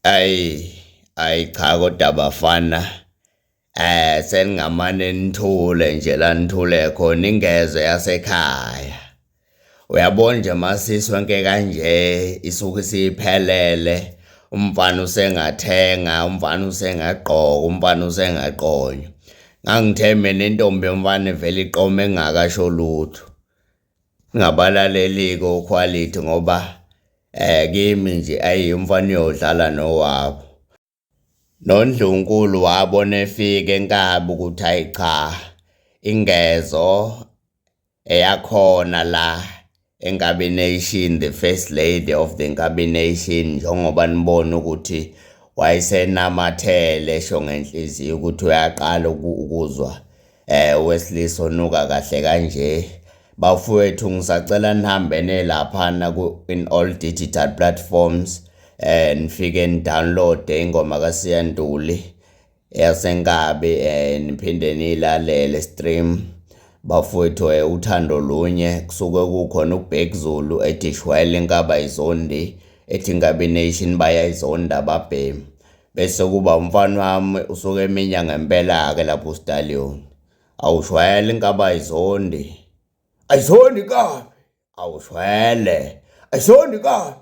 Ayi, ayi cha kodwa bafana, seningamane nithule nje la nithule khona ingezwe yasekhaya. Uyabona nje masisonke kanje isuke isiphelele, umfana usengathenga, umfana usengagqoka, umfana usengaqonywa. Ngangithe mina intombi yomfana ivele iqome engakasho lutho. Ngabalaleli-ke okhwalithi ngoba kimi nje ayi umfana uyodlala nowabo. NoNdlunkulu wabona efika enkabi ukuthi ayi cha ingezo eyakhona la eNkabi Nation, the first lady of the Nkabi Nation, njengoba nibona ukuthi wayesenamathele esho ngenhliziyo ukuthi uyaqala ukuzwa owesilisa onuka kahle kanje. Bafowethu ngisacela nihambe nelaphana ku in all digital platforms nifike ni-download ingoma kaSiya Ntuli yaseNkabi niphinde niyilalele stream. Bafowethu uthando lunye kusuke kukhona uBheki Zulu ethi shwele inkaba ayizondi, ethi Nkabi Nation bayayizonda ababhemi. Bese kuba umfana wami usuke eminya ngempela-ke lapho uStallion. Awushwele inkaba ayizondi. Ayizondi inkabi. Awushwele. Ayizondi inkabi.